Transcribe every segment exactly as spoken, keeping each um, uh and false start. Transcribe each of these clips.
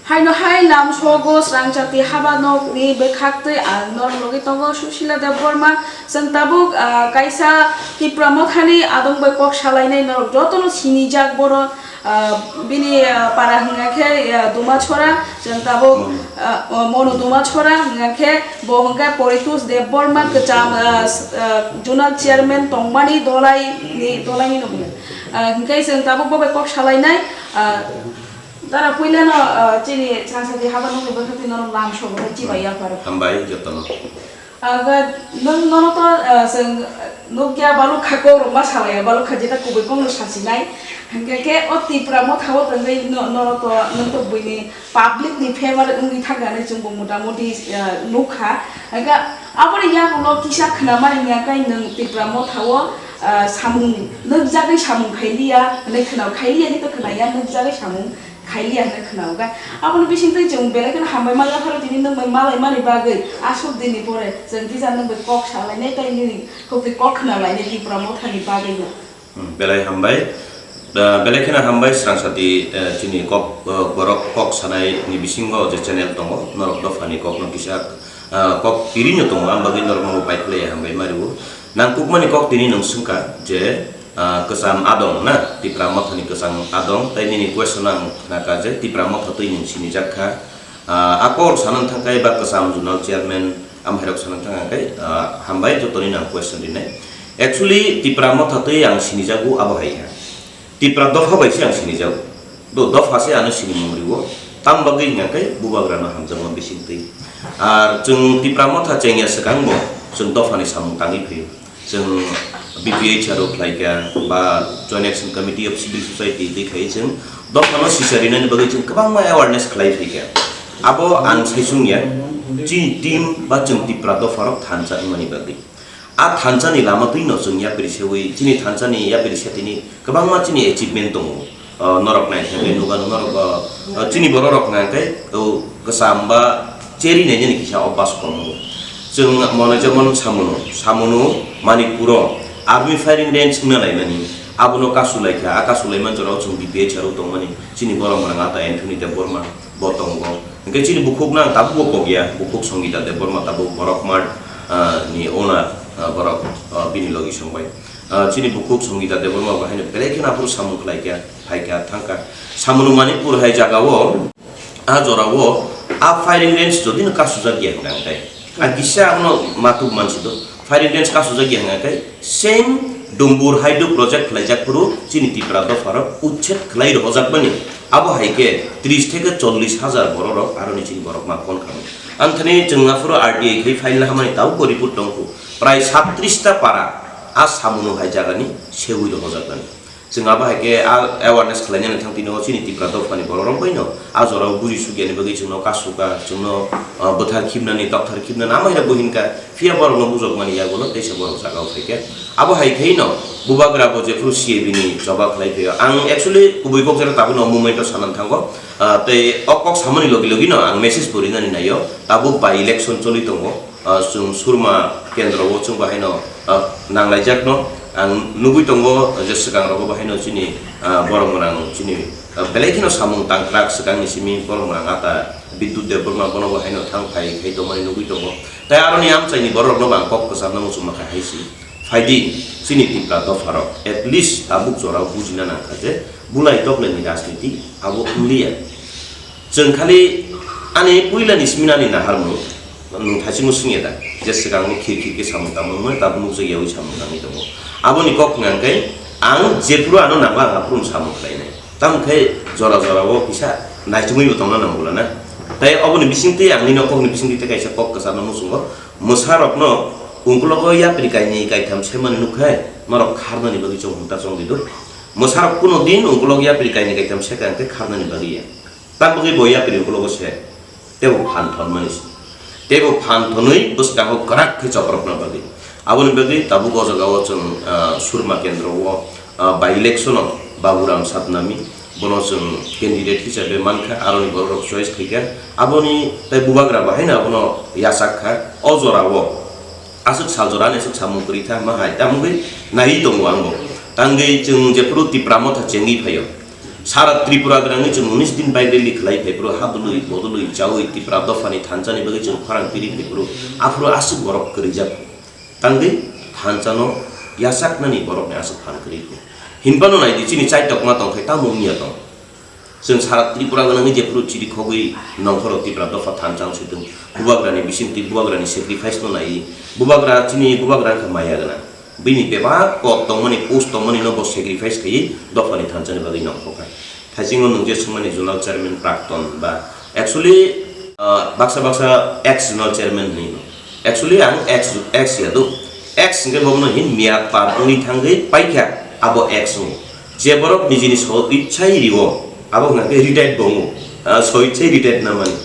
Haino hai lamsogo Srangchati haba nokni bwkhaktwi ang norok logi tongo Susila Debbarma. Chwng tabuk, ah, kaisa Tipra Mothani adong bai kok salainai norok jotono sinijak borok, ah, bini, ah, para hwnkha khe, ah, Dumachora, chwng tabuk, Monu. Ah, o, Monu Dumachora hwnkha khe bo hwnkha Poritos Debbarma kwcham, ah, s-, ah, zonal chairman tongmani dolai ni, dolai ni nokni. Ah, hwnkhe chwng tabuk bo bai kok salainai, ah, Dara puilano, ah, chini Srangchati haba nokni bwkhaktwi norok lamsogo tei chibai yapharo. Hambai jotono. Aga nwng nono to, ah, chwng nukya balukha kok rok ma salaya balukha jeta kubui kokno sasinai. Hwnkhe khe o Tipra Motha o tongwi no-, nono to nwng to buini public ni favour wngwi thangkha hinwi chwngbo motamuti, ah, nukha. Hwnkhe aboni yagulo kisa khwnamani hwnkhe nwng Tipra Motha o, ah, samung nukjagwi samung khailiya hinwi khwna khailiya hinwi to khwnaya nukjagwi samung khailiya hinwi khwnao khe. Aboni bisingtwi chwng belai kheno hambai ma yapharo tini nwng bai malaimani bagwi aswk dinni pore chwng kisa nwng bai kok salainai tei nini koktwi kok khwnalainai Tipra Mothani bagwino. Hmm, belai hambai. Da, belai kheno hambai Srangchati, eh, chini kok, eh, borok kok sanai ni bisingo je channel tongo, norok dophani kokno kisa, eh, kok pirino tongo, ang bagwi norokno bai khlaiya hambai mario. Nangkukmani kok tini nwng swngkha je, Ah, kwcham adong na, Tipra Mothani kwcham adong, tei nini question ang khnakha je Tipra Motha twi nwng sinijak kha. Ah, a kok sana thangkha eba kwcham zonal chairman amhairok sana thangkha khe, ah, hambai jotoni nang question rinai. Actually, Tipra Motha twi ang sinijago abo hai kha. Tipra dopha bai se ang sinijago. Do dopha se ano sinimung rio. Tam bagwi hwnkha khe bubagrano hamjakma bisingtwi. Ar chwng Tipra Motha chengya swkang bo chwng dophani samung tangwi phaio. Chwng B P H R o khlaikha, ba Joint Action Committee of Civil Society tei khai chwng dophano sisa rinani bagwi chwng kwbangma awareness khlai phaikha. Abo ang saisung ya, chini team ba chwng Tipra dopharok thansa wngmani bagwi. A thansani lama twino chwng yapri sewi, chini thansani yapri setini kwbangma chini achievement tongo. O, norok nai hwnkhe nukha norok, o, o, chini bororok hwnkhe, o, kwcham ba cheri nainani kisa obas komo. Chwng mone jemon Samunu, Samunu Manipuro Army Firing Range wngna laimani, abono kasu laikha, a kasu laiman jorao chwng B P H R o tongmani, chini borok mwnang ata Anthony Debbarma bo tongo. Hwnkhe chini bukhukno ang tabukbo kokya, bukhuk Songita Debbarma tabuk Borok Mart, ah, ni owner, ah, borok, ah, bini logi songbai. Ah, chini bukhuk Songita Debbarma bo haino belai kheno aphuru samung khlaikha, phaikha, thangkha. Samunu Manipur hai jagao, a jorao, a firing range jodino kasujak ya hwnkha hwnkhe. Ang kisa abono matuk mansi do. Firing range kasujak ya hwnkha hwnkhe, same Dumbur hydro project khlaijak phuru chini Tipra dopharok uchhed khlai rohojakmani. Abo hai khe tris theke chollish hajar bororok aroni chini borok ma kon kha. Ang thani chwng aphuru R T I khai file hamani tabukbo report tongkhu. Prai sattris ta para a Samunu hai jagani sewi rohojakmani. Chwng abo hai khe a awareness khlainani thang tini o chini Tipra dophani bororok baino a jorao buji sukya ni bagwi chwngno kasuka, chwngno, ah, bwthar khibnani, tokthar khibnani, amai rok bo hinkha, phiya borokno bujokmani yagulo teisa borok jagao phaikha. Abo hai khe no bubagra bo jephuru C A B ni choba khlai phaio. Ang actually kubui kok jora tabukno movement o sanani thango, ah, tei o kok samani logi logi no ang message bo rinani naio, tabuk by election choli tongo. Ah, chwng Surma kendro o chwng bahaino, ah, nanglaijakno ang nugui tongo je swkang rogo bahaino chini, ah, borok mwnang chini, ah, belai kheno samung tangkrak swkangni simi borok mwnang ata Bidyut Debbarma bono bahaino thang phai khai tongmani nugui tongo. Tai aroni amchaini borok rokno ang kok kwcharno muchungma kha hai si. Phaidi chini Tipra dopharok at least tabuk jorao bujina nangkha je bulai toklaini rajniti abo wnglia. Chwng khali ani puilani siminani naharmung, nwng thaichingno swngya da, je swkangno khir khir khe samung tangmung mano, tabuk nukjak yaui samung tangwi tongo. Aboni kok hwnkha hwnkhe ang jephuru ano nango ang aphuru samung khlainai. Tamo khe jora jora o kisa naichomwi bo tongna nango bwlana. Tai oboni bisingtwi ang nini kokni bisingtwi tei kaisa kok kwcharno muchungo. Mwsarokno ungkologo yapri kainwi kaitham semani nukhe norok kharnani bagwi chong hwnta chongdi do. Mwsarok kuno din ungkolog yapri kainwi kaitham seka hwnkhe kharnani bagwi ya. Tamogwi bo yapri ukologo se teibo phan thonmani se. Teibo phan thonwi bwskango kwrak khe chopropna bagwi. Aboni bagwi tabuk o jagao chwng, ah, Surma kendro o, ah, by election o Baburam Satnami bono chwng candidate hisabe mankha, aroni borok rok choice khaikha. Aboni tai bubagra bahaino abono yachak kha. O jorao aswk sal jora ani aswk samung kwrwi kha ma hai tamogwi naiwi tongo ang bo. Tangwi chwng jephuru Tipra Motha chengwi phaio. Sara Tripura gwnangwi chwng unis din bike rally khlai phaiphuru, ha dului bodului chawi Tipra dophani thansa ni bagwi chwng khorang piri phaiphuru, aphuru aswk borok kwrwijak. Tangwi thansa no yachaknani borokni aswk phan kwrwi kho. Hinphano naidi chini chai tokma tongkhe tamo wngya tong. Chwng sara Tripura gwnangwi jephuru chiri khogwi nongkhoro Tipra dopha thansa wng sitwng. Bubagrani bisingtwi bubagrani sacrifice no naiwi. Bubagra chini bubagra wngkha maya gwnang. Bini bebak kok tongmani, post tongmani no bo sacrifice khaiwi dophani thansa ni bagwi nongkhokha. Thaisingo nwng je swngmani zonal chairman prakton ba actually, ah, baksa baksa ex zonal chairman hinwi no. Actually ang ex, ex ya do. Ex hwnkhe bono hin miya par wngwi thangwi paikha abo ex wng. Je borok nijini so ichai rio, abo hwnkhe retired bo wngo. Ah, so ichai retired na mani.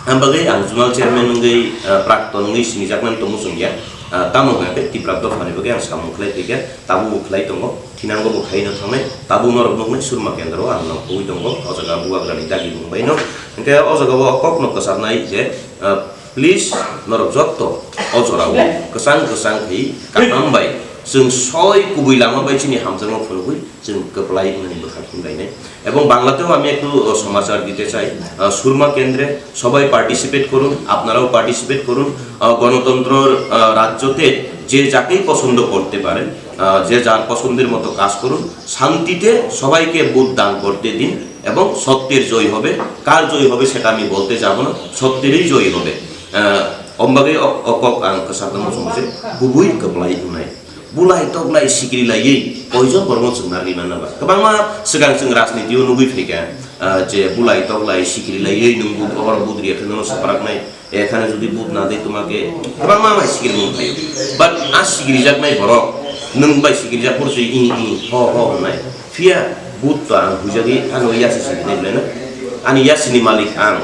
Ang bagwi ang zonal chairman wngwi, ah, prakton wngwi sinijaknani tongmo chwngya. Ah, tamo hwnkhe Tipra dophani bagwi ang samung khlai phaikha, tabukbo khlai tongo. Thinango bo khaino thangnai, tabuk norok nuknai Surma Kendra o ang nongkhogwi tongo, o jaga Bubagrani dagi bung baino. Hwnkhe o jaga o kokno kwcharnai je, ah, please norok jotto o jorao kwchang kwchang khe kaham bai chwng soi kubui lama bai chini hamjakma phunugwi chwng kwplai wngnani bwkha phunlainai. এবং বাংলাতেও আমি একটু, আহ, সমাচার দিতে চাই, আহ, সুরমা কেন্দ্রে সবাই পার্টিসিপেট করুন, আপনারাও পার্টিসিপেট করুন। আহ, গণতন্ত্রর, আহ, রাজ্যতে যে যাকেই পছন্দ করতে পারেন, আহ, যে যার পছন্দের মতো কাজ করুন, শান্তিতে সবাইকে ভোট দান করতে দিন এবং সত্যের জয় হবে। কার জয় হবে সেটা আমি বলতে যাব না, সত্যেরই জয় হবে। আহ, ombagai ok ok ang kwchak no muchungo je kubui kwplai wngnai. Bulai toklai sikiri laiwi koijon borokno chwng narwgwi manna ba? Kwbangma swkang chwng rajniti o nugwi phaikha, ah, je bulai toklai sikiri laiwi nwng bu-, hor budri khe nono swpraknai, ekhane jodi but na de tumake, kwbangma bai sikiri mung phaio. But a sikirijaknai borok nwng bai sikirijak phuru se i i ho ho hwnai. Phiya but to ang hujagwi ano yasi sikiri nai belai na. Ani yasini malik ang,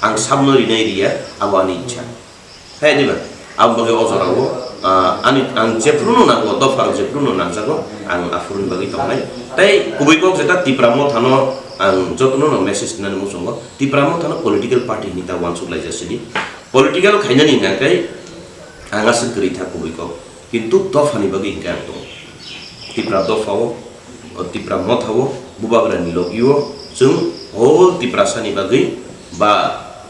ang sabno rinai riya, abo ani ichha. Hai diba? Abo bagwi o jorao, ah, ani, ang jephruno nango, dopha rok jephruno nangjago, ang aphuruni bagwi tongnai. Tei kubui kok jeta Tipra Mothano ang jotono no message rinani muchungo, Tipra Mothano political party hinwi ta uansuk laijak sidi. Political khainani hwnkha khe ang aswk kwrwi tha kubui kok. Kintu dophani bagwi hwnkhe ang tongo. Tipra dophao, o Tipra mothao, bubagrani logio, chwng whole Tiprasani bagwi ba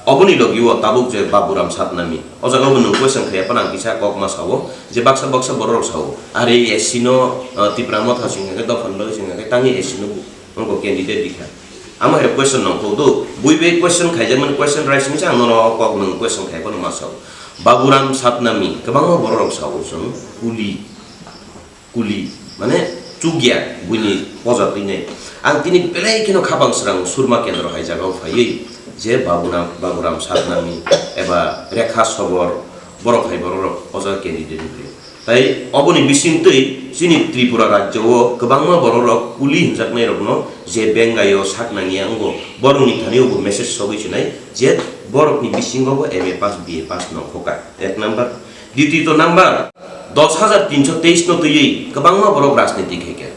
oboni logio tabuk je Baburam Satnami. O jaga bo nwng question khaiya phano ang kisa kok ma sao je baksa baksa borok rok sao. Are S C no, o, Tipra motha sing hwnkhe dophani bagwi sing hwnkhe tangwi S C no bo. Wngkha candidate dikha. Amo hai question nongkho do. Bui bai question khaijakmani question raising se ang nono kok nwng question khai phano ma sao. Baburam Satnami kwbangma borok rok sao chwng kuli, kuli, mane chukya buini poja twi nai. Ang tini belai kheno khapang srang Surma Kendra hai jagao phaiwi je Babuna-, Baburam Satnami eba Rekha Sobor borok hai borok rok o jaga candidate wngkha. Tai oboni bisingtwi chini Tripura rajyo o kwbangma borok rok kuli hinjaknai rokno je bengai o sak nangya wngo, borokni thani o bo message sogwi sinai je borokni bisingo bo M A pass, B A pass nongkhoka, ek number. Ditiyo number, dos hajar tinsho teis no twiwi kwbangma borok rajniti khaikha.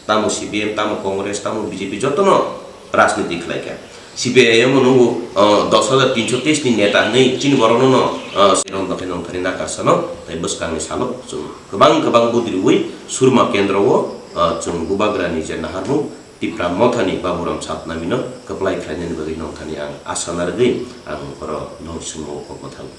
Tamo C P M, tamo Congress, tamo B J P, jotono rajniti khlaikha. C P I M o nugo, ah, dos hajar tinsho teis ni neta hinwi chini borokno no, ah, seron dokhai nongthani nakarsano, tei bwskangni salo chwng kwbang kwbang budriwi Surma kendro o, ah, chwng bubagrani je naharmung Tipra mothani Baburam Satnamino kwplai khlainani bagwi nongthani ang asa narwgwi ang oro nong simo kok mwthang.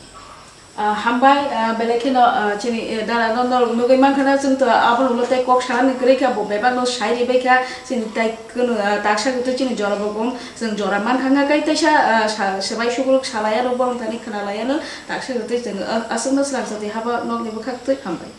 Ah, hambai, ah, belai kheno, ah, chini, eh, dara no norok nugwi mankha na, chwng to abono ulo tei kok sana ni kwrwi kha, bo bebak no sai ribai kha, chini tai kunu, ah, taksa kwtwi chini jora bo kung, chwng jora mankha wngkha kai teisa, ah, sa-, swbai sukuruk salai ano, borok thani khna lai ano, taksa kwtwi chwng, ah, aswk no swrang sa twi haba nok ni bwkhak twi hambai.